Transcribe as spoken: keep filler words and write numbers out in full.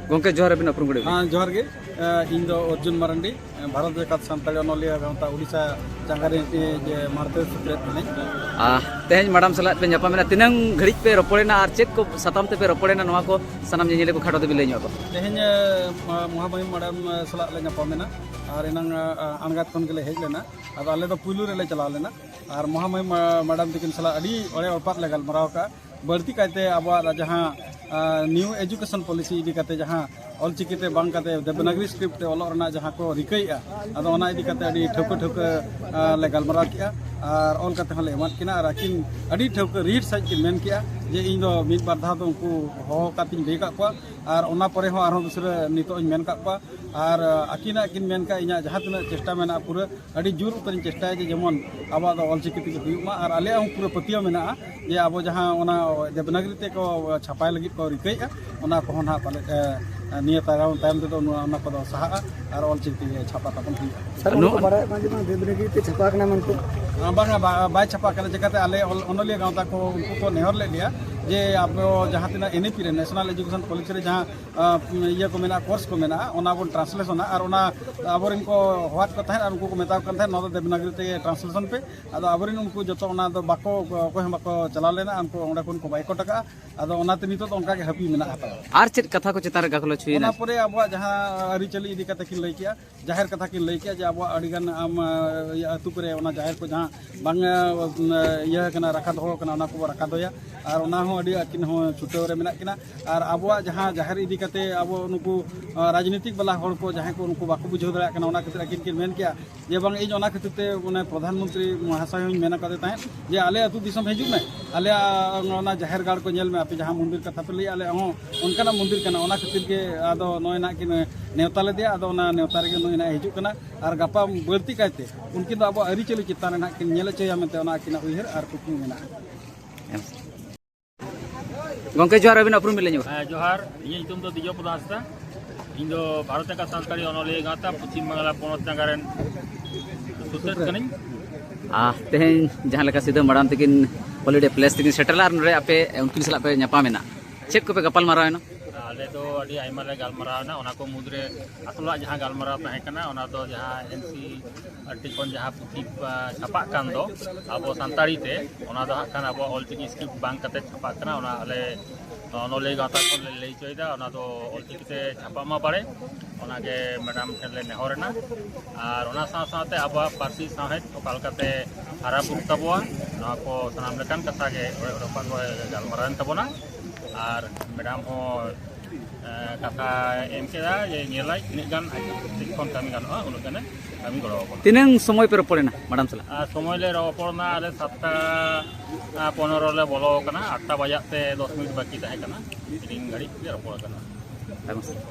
ᱜᱚᱢᱠᱮ ᱡᱚᱦᱟᱨ, ᱟᱹᱵᱤᱱ ᱩᱯᱨᱩᱢ ᱠᱟᱹᱴᱤᱡ ᱞᱟᱹᱭ ᱵᱤᱱ᱾ ᱦᱮᱸ, ᱡᱚᱦᱟᱨ ᱜᱮ᱾ ᱤᱧ ᱫᱚ ᱚᱨᱡᱩᱱ ᱢᱟᱨᱟᱱᱰᱤ, ᱵᱷᱟᱨᱚᱛ ᱡᱟᱠᱟᱛ ᱥᱟᱱᱛᱟᱲᱤ ᱚᱱᱚᱞᱤᱭᱟᱹ ᱜᱟᱶᱛᱟ ᱳᱰᱤᱥᱟ ᱪᱟᱸᱜᱟ ᱨᱮᱱ ᱤᱧ ᱢᱟᱬᱛᱮ ᱥᱮᱴᱮᱨᱮᱫ ᱠᱟᱹᱱᱟᱹᱧ᱾ ᱛᱮᱦᱮᱧ ᱢᱮᱰᱟᱢ ᱥᱟᱞᱟᱜ ᱯᱮ ᱧᱟᱯᱟᱢᱮᱱᱟ, ᱛᱤᱱᱟᱹᱝ ᱜᱷᱟᱹᱲᱤᱡ ᱯᱮ ᱨᱚᱯᱚᱲᱮᱱᱟ ᱟᱨ ᱪᱮᱫ ᱠᱚ ᱥᱟᱛᱟᱢ ᱛᱮᱯᱮ ᱨᱚᱯᱚᱲᱮᱱᱟ, ᱱᱚᱣᱟ ᱠᱚ ᱥᱟᱱᱟᱢ ᱧᱮᱧᱮᱞᱤᱭᱟᱹ ᱠᱚ ᱠᱷᱟᱴᱚ ᱛᱮᱵᱤᱱ ᱞᱟᱹᱭ ᱧᱚᱜ ᱟᱠᱚᱣᱟ᱾ ᱛᱮᱦᱮᱧ ᱢᱚᱦᱟᱢᱟᱹᱭᱤ ᱢᱮᱰᱟᱢ ᱥᱟᱞᱟᱜ ᱞᱮ ᱧᱟᱯᱟᱢᱮᱱᱟ ᱟᱨ ᱮᱱᱟᱝ ᱟᱬᱜᱟᱛ ᱠᱷᱚᱱ ᱜᱮᱞᱮ ᱦᱮᱡ ᱞᱮᱱᱟ᱾ ᱟᱫᱚ ᱟᱞᱮ ᱫᱚ ᱯᱩᱭᱞᱩ ᱨᱮᱞᱮ ᱪᱟᱞᱟᱣ ᱞᱮᱱᱟ ᱟᱨ ᱢᱚᱦᱟᱢᱟᱹᱭᱤ ᱢᱮᱰᱟᱢ ᱛᱟᱹᱠᱤᱱ ᱥᱟᱞᱟᱜ ᱟᱹᱰᱤ ᱚᱲᱮ ᱚᱲᱯᱟᱛ ᱞᱮ ᱜᱟᱞᱢᱟᱨᱟᱣ ᱟᱠᱟᱫᱼᱟ᱾ ᱵᱟᱹᱲᱛᱤ ᱠᱟᱭᱛᱮ ᱟᱵᱚᱣᱟᱜ ᱡᱟᱦᱟᱸ ᱱᱤᱭᱩ ᱮᱡᱩᱠᱮᱥᱚᱱ ᱯᱚᱞᱤᱥᱤ ᱤᱫᱤ ᱠᱟᱛᱮ, ᱡᱟᱦᱟᱸ ᱚᱞᱪᱤᱠᱤ ᱛᱮ ᱵᱟᱝ ᱠᱟᱛᱮ ᱫᱮᱵᱽᱱᱟᱜᱽᱨᱤ ᱥᱠᱨᱤᱯᱴ ᱛᱮ ᱚᱞᱚᱜ ᱨᱮᱱᱟᱜ ᱡᱟᱦᱟᱸ ᱠᱚ ᱨᱤᱠᱟᱹᱭᱮᱫᱼᱟ, ᱟᱫᱚ ᱚᱱᱟ ᱤᱫᱤ ᱠᱟᱛᱮ ᱟᱹᱰᱤ ᱴᱷᱟᱹᱣᱠᱟᱹ ᱴᱷᱟᱹᱣᱠᱟᱹ ᱞᱮ ᱜᱟᱞᱢᱟᱨᱟᱣ ᱠᱮᱜᱼᱟ ᱟᱨ ᱚᱞ ᱠᱟᱛᱮ ᱦᱚᱸᱞᱮ ᱮᱢᱟᱫ ᱠᱤᱱᱟ᱾ ᱟᱨ ᱟᱹᱠᱤᱱ ᱟᱹᱰᱤ ᱴᱷᱟᱹᱣᱠᱟᱹ ᱨᱤᱰ ᱥᱟᱺᱦᱤᱡ ᱠᱤᱱ ᱢᱮᱱ ᱠᱮᱜᱼᱟ ᱡᱮ ᱤᱧ ᱫᱚ ᱢᱤᱫ ᱵᱟᱨ ᱫᱷᱟᱣ ᱫᱚ ᱩᱱᱠᱩ ᱦᱚᱦᱚ ᱠᱟᱛᱮᱧ ᱞᱟᱹᱭ ᱟᱠᱟᱫ ᱠᱚᱣᱟ ᱟᱨ ᱚᱱᱟ ᱯᱚᱨᱮ ᱦᱚᱸ ᱟᱨᱦᱚᱸ ᱫᱚᱥᱨᱟ ᱱᱤᱛᱚᱜ ᱤᱧ ᱢᱮᱱ ᱟᱠᱟᱫ ᱠᱚᱣᱟ᱾ ᱟᱨ ᱟᱹᱠᱤᱱᱟᱜ ᱠᱤᱱ ᱢᱮᱱ ᱠᱟᱜ, ᱤᱧᱟᱹᱜ ᱡᱟᱦᱟᱸ ᱛᱤᱱᱟᱹᱜ ᱪᱮᱥᱴᱟ ᱢᱮᱱᱟᱜᱼᱟ, ᱯᱩᱨᱟᱹ ᱟᱹᱰᱤ ᱡᱳᱨ ᱩᱛᱟᱹᱨᱤᱧ ᱪᱮᱥᱴᱟᱭᱟ ᱡᱮ ᱡᱮᱢᱚᱱ ᱟᱵᱚᱣᱟᱜ ᱫᱚ ᱚᱞᱪᱤᱠᱤ ᱛᱮᱜᱮ ᱦᱩᱭᱩᱜ ᱢᱟ᱾ ᱟᱨ ᱟᱞᱮᱭᱟᱜ ᱦᱚᱸ ᱯᱩᱨᱟᱹ ᱯᱟᱹᱛᱭᱟᱹᱣ ᱢᱮᱱᱟᱜᱼᱟ ᱡᱮ ᱟᱵᱚ ᱡᱟᱦᱟᱸ ᱚᱱᱟ ᱫᱮᱵᱽᱱᱟᱜᱽᱨᱤ ᱛᱮᱠᱚ ᱪᱷᱟᱯᱟᱭ ᱞᱟᱹᱜᱤᱫ ᱠᱚ ᱨᱤᱠᱟᱹᱭᱮᱫᱼᱟ, ᱚᱱᱟ ᱠᱚᱦᱚᱸ ᱱᱟᱦᱟᱜ ᱯᱟᱞᱮᱫ, ᱮ, ᱱᱤᱭᱟᱹ ᱛᱟᱭᱚᱢ, ᱛᱟᱭᱚᱢ ᱛᱮᱫᱚ ᱱᱚᱣᱟ, ᱚᱱᱟ ᱠᱚᱫᱚ ᱥᱟᱦᱟᱜᱼᱟ ᱟᱨ ᱚᱞᱪᱤᱠᱤ ᱛᱮᱜᱮ ᱪᱷᱟᱯᱟ ᱛᱟᱵᱚᱱ ᱦᱩᱭᱩᱜᱼᱟ᱾ ᱥᱟᱨ, ᱚᱱᱟ ᱱᱚᱣᱟ ᱠᱚ ᱵᱟᱲᱟᱭᱚᱜ ᱠᱟᱱᱟ ᱡᱮ ᱵᱟᱝ ᱫᱮᱵᱽᱱᱟᱜᱽᱨᱤ ᱛᱮ ᱪᱷᱟᱯᱟ ᱟᱠᱟᱱᱟ ᱢᱮᱱᱛᱮ? ᱟᱸ, ᱵᱟᱝᱟ, ᱵᱟ-, ᱵᱟᱭ ᱪᱷᱟᱯᱟ ᱟᱠᱟᱱᱟ᱾ ᱪᱤᱠᱟᱹᱛᱮ ᱟᱞᱮ ᱚᱞ-, ᱚᱱᱚᱞᱤᱭᱟᱹ ᱜᱟᱶᱛᱟ ᱠᱚ ᱩᱱᱠᱩ ᱠᱚ ᱱᱮᱦᱚᱨ ᱞᱮᱫ ᱞᱮᱭᱟ ᱡᱮ ᱟᱵᱚ ᱡᱟᱦᱟᱸ ᱛᱤᱱᱟᱹᱜ ᱮᱱ ᱤ ᱯᱤ ᱨᱮ, ᱱᱮᱥᱚᱱᱟᱞ ᱮᱡᱩᱠᱮᱥᱚᱱ ᱯᱚᱞᱤᱥᱤ ᱨᱮ ᱡᱟᱦᱟᱸ ᱟᱸ, ᱤᱭᱟᱹ ᱠᱚ ᱢᱮᱱᱟᱜᱼᱟ, ᱠᱳᱨᱥ ᱠᱚ ᱢᱮᱱᱟᱜᱼᱟ, ᱚᱱᱟ ᱵᱚᱱ ᱴᱨᱟᱱᱥᱞᱮᱥᱚᱱᱟ᱾ ᱟᱨ ᱚᱱᱟ ᱟᱵᱚᱨᱮᱱ ᱠᱚ ᱦᱚᱦᱚᱣᱟᱫ ᱠᱚ ᱛᱟᱦᱮᱸᱫ ᱟᱨ ᱩᱱᱠᱩ ᱠᱚ ᱢᱮᱛᱟ ᱠᱚ ᱠᱟᱱ ᱛᱟᱦᱮᱸᱫ, "ᱱᱚᱣᱟ ᱫᱚ ᱫᱮᱵᱽᱱᱟᱜᱽᱨᱤ ᱛᱮᱜᱮ ᱴᱨᱟᱱᱥᱞᱮᱥᱚᱱ ᱯᱮ᱾" ᱟᱫᱚ ᱟᱵᱚᱨᱮᱱ ᱩᱱᱠᱩ ᱡᱚᱛᱚ ᱚᱱᱟ ᱫᱚ ᱵᱟᱠᱚ, ᱚᱠᱚᱭ ᱦᱚᱸ ᱵᱟᱠᱚ ᱪᱟᱞᱟᱣ ᱞᱮᱱᱟ, ᱩᱱᱠᱩ ᱚᱸᱰᱮ ᱠᱷᱚᱱ ᱠᱚ ᱵᱟᱭᱠᱚᱴ ᱟᱠᱟᱫᱼᱟ᱾ ᱟᱫᱚ ᱚᱱᱟᱛᱮ ᱱᱤᱛᱚᱜ ᱫᱚ ᱚᱱᱠᱟ ᱜᱮ ᱦᱟᱹᱯᱤ ᱢᱮᱱᱟᱜ ᱦᱟᱛᱟᱲᱟ᱾ ᱟᱨ ᱪᱮᱫ ᱠᱟᱛᱷᱟ ᱠᱚ ᱪᱮᱛᱟᱱ ᱨᱮ ᱜᱟᱞᱚᱪ ᱦᱩᱭᱱᱟ? ᱚᱱᱟ ᱯᱚᱨᱮ ᱟᱵᱚᱣᱟᱜ ᱡᱟᱦᱟᱸ ᱟᱹᱨᱤᱪᱟᱹᱞᱤ ᱤᱫᱤ ᱠᱟᱛᱮ ᱠᱤᱱ ᱞᱟᱹᱭ ᱠᱮᱜᱼᱟ, ᱡᱟᱦᱮᱨ ᱠᱟᱛᱷᱟ ᱠᱤᱱ ᱞᱟᱹᱭ ᱠᱮᱜᱼᱟ ᱡᱮ ᱟᱵᱚᱣᱟᱜ ᱟᱹᱰᱤᱜᱟᱱ ᱟᱢ, ᱤᱭᱟᱹ, ᱟᱹᱛᱩ ᱠᱚᱨᱮ ᱚᱱᱟ ᱡᱟᱦᱮᱨ ᱠᱚ ᱡᱟᱦᱟᱸ ᱵᱟᱝ, ᱤᱭᱟᱹ ᱠᱟᱱᱟ, ᱨᱟᱠᱷᱟ ᱫᱚᱦᱚ ᱠᱟᱱᱟ, ᱚᱱᱟ ᱠᱚᱵᱚ ᱨᱟᱠᱷᱟ ᱫᱚᱦᱚᱭᱟ᱾ ᱟᱨ ᱚᱱᱟ ᱦᱚᱸ ᱟᱹᱰᱤ ᱟᱹᱠᱤᱱ ᱦᱚᱸ ᱪᱷᱩᱴᱟᱹᱣ ᱨᱮ ᱢᱮᱱᱟᱜ ᱠᱤᱱᱟ᱾ ᱟᱨ ᱟᱵᱚᱣᱟᱜ ᱡᱟᱦᱟᱸ ᱡᱟᱦᱮᱨ ᱤᱫᱤ ᱠᱟᱛᱮ ᱟᱵᱚ ᱱᱩᱠᱩ, ᱟ, ᱨᱟᱡᱽᱱᱤᱛᱤᱠ ᱵᱟᱞᱟ ᱦᱚᱲ ᱠᱚ ᱡᱟᱦᱟᱸᱭ ᱠᱚ ᱩᱱᱠᱩ ᱵᱟᱠᱚ ᱵᱩᱡᱷᱟᱹᱣ ᱫᱟᱲᱮᱭᱟᱜ ᱠᱟᱱᱟ, ᱚᱱᱟ ᱠᱷᱟᱹᱛᱤᱨ ᱟᱹᱠᱤᱱ ᱠᱤᱱ ᱢᱮᱱ ᱠᱮᱜᱼᱟ ᱡᱮ ᱵᱟᱝ, ᱤᱧ ᱚᱱᱟ ᱠᱷᱟᱹᱛᱤᱨ ᱛᱮ ᱢᱟᱱᱮ ᱯᱨᱚᱫᱷᱟᱱ ᱢᱚᱱᱛᱨᱤ ᱢᱚᱦᱟᱥᱚᱭ ᱦᱚᱸᱧ ᱢᱮᱱ ᱟᱠᱟᱫᱮ ᱛᱟᱦᱮᱸᱫ ᱡᱮ ᱟᱞᱮ ᱟᱹᱛᱩ ᱫᱤᱥᱚᱢ ᱦᱤᱡᱩᱜ ᱢᱮ, ᱟᱞᱮᱭᱟᱜ ᱚᱱᱟ ᱡᱟᱦᱮᱨ ᱜᱟᱲ ᱠᱚ ᱧᱮᱞ ᱢᱮ, ᱟᱯᱮ ᱡᱟᱦᱟᱸ ᱢᱚᱱᱫᱤᱨ ᱠᱟᱛᱷᱟ ᱯᱮ ᱞᱟᱹᱭᱟ, ᱟᱞᱮᱭᱟᱜ ᱦᱚᱸ ᱚᱱᱠᱟᱱᱟᱜ ᱢᱚᱱᱫᱤᱨ ᱠᱟᱱᱟ᱾ ᱚᱱᱟ ᱠᱷᱟᱹᱛᱤᱨ ᱜᱮ ᱟᱫᱚ ᱱᱚᱜᱼᱚᱭ ᱱᱟᱦᱟᱜ ᱠᱤᱱ ᱱᱮᱣᱛᱟ ᱞᱮᱫᱮᱭᱟ, ᱟᱫᱚ ᱚᱱᱟ ᱱᱮᱣᱛᱟ ᱨᱮᱜᱮ ᱱᱩᱭ ᱱᱟᱦᱟᱜ ᱦᱤᱡᱩᱜ ᱠᱟᱱᱟ᱾ ᱟᱨ ᱜᱟᱯᱟ ᱵᱟᱹᱲᱛᱤ ᱠᱟᱭᱛᱮ ᱩᱱᱠᱤᱱ ᱫᱚ ᱟᱵᱚᱣᱟᱜ ᱟᱹᱨᱤᱪᱟᱹᱞᱤ ᱪᱮᱛᱟᱱ ᱨᱮ ᱱᱟᱦᱟᱜ ᱠᱤᱱ ᱧᱮᱞ ᱦᱚᱪᱚᱭᱟ ᱢᱮᱱᱛᱮ ᱚᱱᱟ ᱟᱹᱠᱤᱱᱟᱜ ᱩᱭᱦᱟᱹᱨ ᱟᱨ ᱠᱩᱠᱢᱩ ᱢᱮᱱᱟᱜᱼᱟ᱾ ᱜᱚᱢᱠᱮ ᱡᱚᱦᱟᱨ, ᱟᱹᱵᱤᱱ ᱩᱯᱨᱩᱢ ᱵᱤᱱ ᱞᱟᱹᱭ ᱧᱚᱜᱟ᱾ ᱦᱮᱸ, ᱡᱚᱦᱟᱨ᱾ ᱤᱧᱟᱹᱜ ᱧᱩᱛᱩᱢ ᱫᱚ ᱫᱤᱡᱚᱯᱚᱫᱟ ᱦᱟᱸᱥᱫᱟ᱾ ᱤᱧ ᱫᱚ ᱵᱷᱟᱨᱚᱛ ᱡᱟᱠᱟᱛ ᱥᱟᱱᱛᱟᱲᱤ ᱚᱱᱚᱞᱤᱭᱟᱹ ᱜᱟᱶᱛᱟ ᱯᱚᱪᱷᱤᱢ ᱵᱟᱝᱞᱟ ᱯᱚᱱᱚᱛ ᱪᱟᱸᱜᱟ ᱨᱮᱱ ᱥᱩᱛᱨᱮᱛ ᱠᱟᱹᱱᱟᱹᱧ᱾ ᱟᱨ ᱛᱮᱦᱮᱧ ᱡᱟᱦᱟᱸ ᱞᱮᱠᱟ ᱥᱤᱫᱷᱟᱹ ᱢᱟᱲᱟᱝ ᱛᱮᱠᱤᱱ ᱦᱚᱞᱤᱰᱮ ᱯᱞᱮᱥ ᱛᱮᱠᱤᱱ ᱥᱮᱴᱮᱨ ᱞᱮᱱᱟ ᱟᱨ ᱱᱚᱰᱮ ᱟᱯᱮ ᱩᱱᱠᱤᱱ ᱥᱟᱞᱟᱜ ᱯᱮ ᱧᱟᱯᱟᱢ ᱮᱱᱟ᱾ ᱪᱮᱫ ᱠᱚᱯᱮ ᱜᱟᱯᱟᱞ ᱢᱟᱨᱟᱣ ᱮᱱᱟ? ᱟᱞᱮ ᱫᱚ ᱟᱹᱰᱤ ᱟᱭᱢᱟ ᱞᱮ ᱜᱟᱞᱢᱟᱨᱟᱣ ᱮᱱᱟ᱾ ᱚᱱᱟ ᱠᱚ ᱢᱩᱫᱽᱨᱮ ᱟᱥᱚᱞᱟᱜ ᱡᱟᱦᱟᱸ ᱜᱟᱞᱢᱟᱨᱟᱣ ᱛᱟᱦᱮᱸ ᱠᱟᱱᱟ, ᱚᱱᱟ ᱫᱚ ᱡᱟᱦᱟᱸ ᱮᱱ ᱥᱤ ᱟᱨ ᱴᱤ ᱠᱷᱚᱱ ᱡᱟᱦᱟᱸ ᱯᱩᱛᱷᱤ, ᱟ, ᱪᱷᱟᱯᱟᱜ ᱠᱟᱱ ᱫᱚ ᱟᱵᱚ ᱥᱟᱱᱛᱟᱲᱤ ᱛᱮ, ᱚᱱᱟ ᱫᱚ ᱦᱟᱸᱜ ᱠᱷᱟᱱ ᱟᱵᱚᱣᱟᱜ ᱚᱞᱪᱤᱠᱤ ᱥᱠᱨᱤᱯᱴ ᱵᱟᱝ ᱠᱟᱛᱮ ᱪᱷᱟᱯᱟᱜ ᱠᱟᱱᱟ᱾ ᱚᱱᱟ ᱟᱞᱮ ᱚᱱᱚᱞᱤᱭᱟᱹ ᱜᱟᱶᱛᱟ ᱠᱷᱚᱱ ᱞᱮ ᱞᱟᱹᱭ ᱦᱚᱪᱚᱭᱮᱫᱟ, ᱚᱱᱟ ᱫᱚ ᱚᱞᱪᱤᱠᱤ ᱛᱮ ᱪᱷᱟᱯᱟᱜ ᱢᱟ ᱵᱟᱲᱮ᱾ ᱚᱱᱟᱜᱮ ᱢᱮᱰᱟᱢ ᱴᱷᱮᱱ ᱞᱮ ᱱᱮᱦᱚᱨ ᱮᱱᱟ᱾ ᱟᱨ ᱚᱱᱟ ᱥᱟᱶ ᱥᱟᱶᱛᱮ ᱟᱵᱚᱣᱟᱜ ᱯᱟᱹᱨᱥᱤ ᱥᱟᱶᱦᱮᱫ ᱚᱠᱟ ᱞᱮᱠᱟᱛᱮ ᱦᱟᱨᱟ ᱵᱩᱨᱩᱜ ᱛᱟᱵᱚᱣᱟ, ᱱᱚᱣᱟ ᱠᱚ ᱥᱟᱱᱟᱢ ᱞᱮᱠᱟᱱ ᱠᱟᱛᱷᱟ ᱜᱮ ᱚᱲᱮ ᱚᱲᱮ ᱠᱷᱚᱱ ᱠᱚ ᱜᱟᱞᱢᱟᱨᱟᱣᱮᱱ ᱛᱟᱵᱚᱱᱟ᱾ ᱟᱨ ᱢᱮᱰᱟᱢ ᱦᱚᱸ, ᱮ, ᱠᱟᱛᱷᱟ ᱮᱢ ᱠᱮᱫᱟ ᱡᱮ ᱧᱮᱞᱟᱭ ᱛᱤᱱᱟᱹᱜ ᱜᱟᱱ ᱟᱡ ᱥᱮᱫ ᱠᱷᱚᱱ ᱠᱟᱹᱢᱤ ᱜᱟᱱᱚᱜᱼᱟ, ᱩᱱᱟᱹᱜ ᱜᱟᱱᱮ ᱠᱟᱹᱢᱤ ᱜᱚᱲᱚ ᱟᱵᱚᱱᱟ᱾ ᱛᱤᱱᱟᱹᱝ ᱥᱚᱢᱚᱭ ᱯᱮ ᱨᱚᱯᱚᱲ ᱮᱱᱟ ᱢᱮᱰᱟᱢ ᱥᱟᱞᱟᱜ? ᱟᱨ ᱥᱚᱢᱚᱭ ᱞᱮ ᱨᱚᱯᱚᱲ ᱮᱱᱟ, ᱟᱞᱮ ᱥᱟᱛᱴᱟ, ᱟ, ᱯᱚᱱᱮᱨᱚ ᱞᱮ ᱵᱚᱞᱚ ᱟᱠᱟᱱᱟ, ᱟᱴᱴᱟ ᱵᱟᱡᱟᱜ ᱛᱮ ᱫᱚᱥ ᱢᱤᱱᱤᱴ ᱵᱟᱹᱠᱤ ᱛᱟᱦᱮᱸ ᱠᱟᱱᱟ, ᱛᱤᱱ ᱜᱷᱟᱹᱲᱤᱡ ᱞᱮ ᱨᱚᱯᱚᱲ ᱟᱠᱟᱱᱟ᱾ ᱟᱭᱢᱟ ᱥᱟᱨᱦᱟᱣ᱾